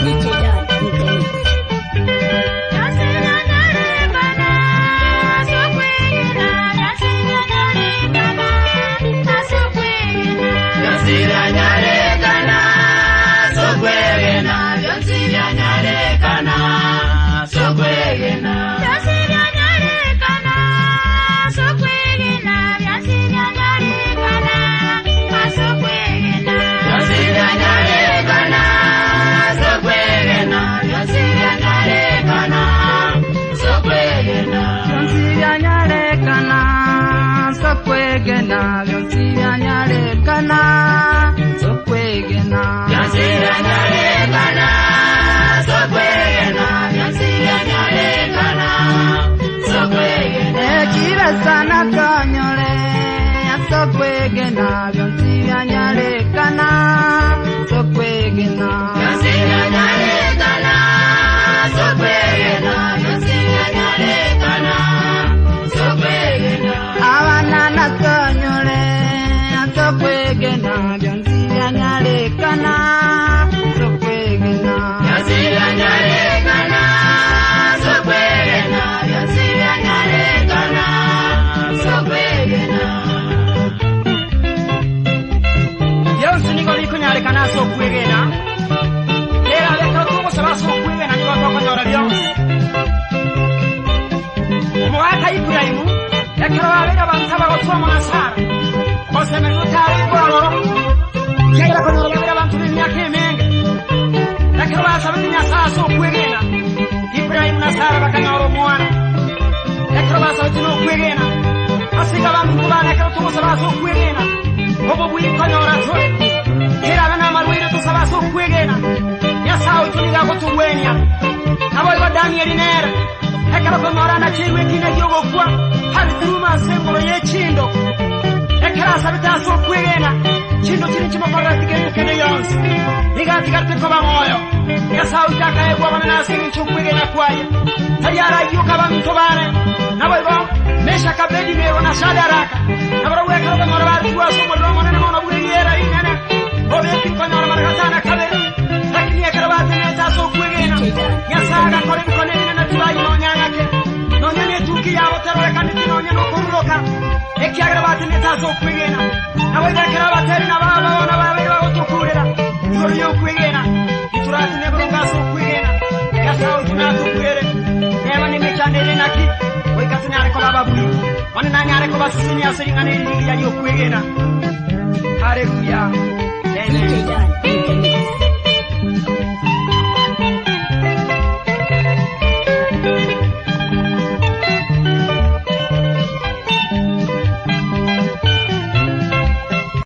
DJ Dan in the mix. Byonsi byanyarekana, sokwegena. Byonsi byanyarekana, sokwegena. Byonsi byanyarekana, sokwegena. Byonsi byanyarekana, sokwegena. Byonsi byanyarekana, sokwegena. Byonsi byanyarekana, sokwegena. Byonsi byanyarekana, sokwegena. Byonsi byanyarekana, sokwegena. Ekibesa nakonyole, sokwegena. Byonsi byanyarekana, sokwegena. Byonsi byanyarekana, sokwegena. Byonsi byanyarekana, sokwegena. Abana nakonyole, sokwegena. Byonsi byanyarekana, sokwegena. Byonsi byanyarekana, sokwegena. Byonsi byanyarekana, sokwegena. Byonsi nigo bikonyarekana ase okwegena era bekero togosaba ase okwegena nigo tokonyora byonsi omogaka Iburahimu ekero babeire abanto abagotwamo na Sara osemeri otarenge ororo kiagera konyora babeire abanto b'emiaka emenge ekero basabete Nyasaye ase okwegena Iburahimu na Sara bakanyora omwana ekero basabete na okwegena asiga abanto bana ekero togosaba ase okwegena obo bwikonyora tore kerabe n'amarwaire tusaba ase okwegena Nyasaye oituniga gotugwenia nabo igo Danieli nere ekero konyora nacheirwe ekina giogokwa harituruma ase engoro y'echindo ekero asabete ase okwegena chindo chiri chimokorera tikerikene yonsi igatigarete koba moyo Nyasaye oito akaegwa abana nase eng'encho okwegena kwaye tari aragioka baminto bane nabo igo Meshaka Abedinego na Shadaraka nabo ekero konyora barigwa ase omorero omonene mono bw'eriera rinene obeki konyora marakatana kabere lakini ekero batenete ase okwegena Nyasaye agakora ebikono ebinene tibai nonyang'ake nonya na etuki yabo terorekaneti nonya nokoruroka ekiagera batenete ase okwegena nabo igo ekero abateri nabo ababona babeire bagotokurera igoro ya okwegena ituratine burunga ase okwegena Nyasaye oito natukwere neba nemechando ere naki goika tonyare koba ababui one nanyare kobasesenia ase ring'ana eri rigiya ria okwegena.